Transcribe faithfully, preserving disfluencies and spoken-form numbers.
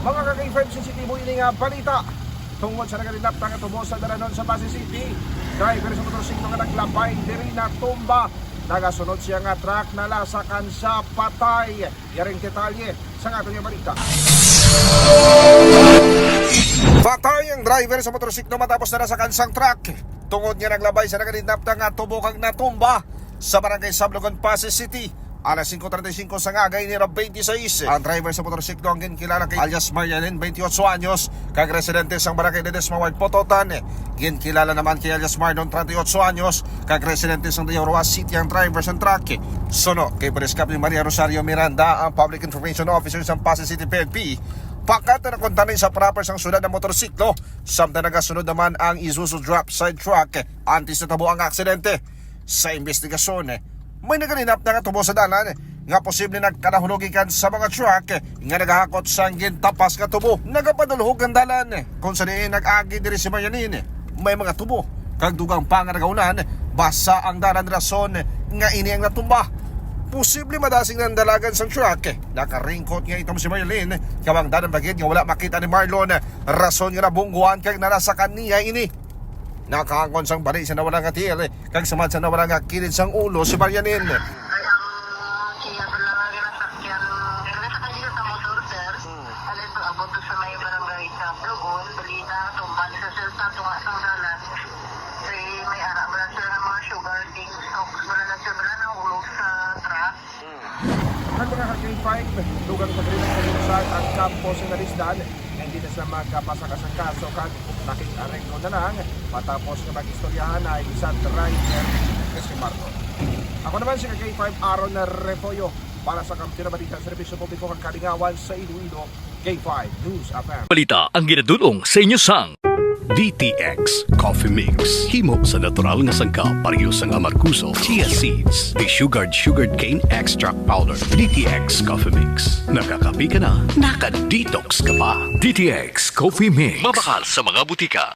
Mga ka-K five, sensitibo ini nga balita. Tungod sa nagalinapta nga tubo sa dalanon sa Passi City, driver sa motorsiklo nga naglabay diri natumba. Nagasunod siya nga truck, nalasakan sa patay. Yaring detalye sa aton nga balita. Patay ang driver sa motorsiklo matapos nalasakan sang truck. Tungod nga naglabay sa nagalinapta nga tubo kag natumba sa barangay Sablogon, Passi City. Alas singko treinta y cinco sa aga ini, Rob twenty-six. Ang driver sa motorsiklo ang ginkilala kay alias Marianin, twenty-ocho anyos, kag residente sang barangay Ledesma, Ward Pototan. Ginkilala naman kay alias Marlon, treinta y ocho anyos, kag residente sang Dayaw Roxas City ang driver sang truck. Suno kay Police Captain Maria Rosario Miranda, ang Public Information Officer sang Passi City P N P, pakat na nakuntanay sa proper sang syudad ang motorsiklo, samtang nagasunod naman ang Isuzu drop side truck antes natabo ang aksidente. Sa imbestigasyon, may nagalinapta nga tubo sa dalan nga posible nagkalahulog gikan sa mga truck nga nagahakot sang gintapas nga tubo. Nagapadulhog ang dalan kung sa diin nag-agi diri si Marianin. May mga tubo kag dugang pa nga nagaunan. Basa ang dalan, rason nga ini ang natumba. Posible madasig na ang dalagan sang truck. Nakaringkot nga itom si Marianin, kag ang dalan pa gid nga wala makita ni Marlon, rason nga nabungguan kag nalasakan niya ini. Nakaangkon sang bali sa nawala nga tiil, kag samad sa nawala nga kilid sang ulo si Marianin. Ay, ang siya pala nga ginasakyan, ginasakyan siya sa motor, sir. Hmm. Ano ito, abot to sa may barangay sa Plugon, balita, tumban sa sir, sa tunga sang dalan. Kay may ara mo lang, sir, ang mga sugar cane stalks mo lang, sir, wala na ulog sa truck. Ang mga ka-K five, dugang pa gid ang kalusan ang kampo sa Nalisdan, nga hindi na sila magkapasaka sang kaso kag makig-areglo na lang matapos nga mag-istoryahanay sa driver nga si Marlon. Ako naman si ka-K five Aaron Refollo para sa Kampiyon nga Balita, Serbisyo Publiko kag Kalingawan sa Iloilo, K five News F M. Balita ang ginadul-ong sa inyo sang D T X Coffee Mix. Himo sa natural nga sangkap, pareho sang amargoso, chia seeds, desugared sugarcane extract powder. D T X Coffee Mix. Nakakape ka na, naka-detox ka pa. D T X Coffee Mix. Mabakal sa mga butika.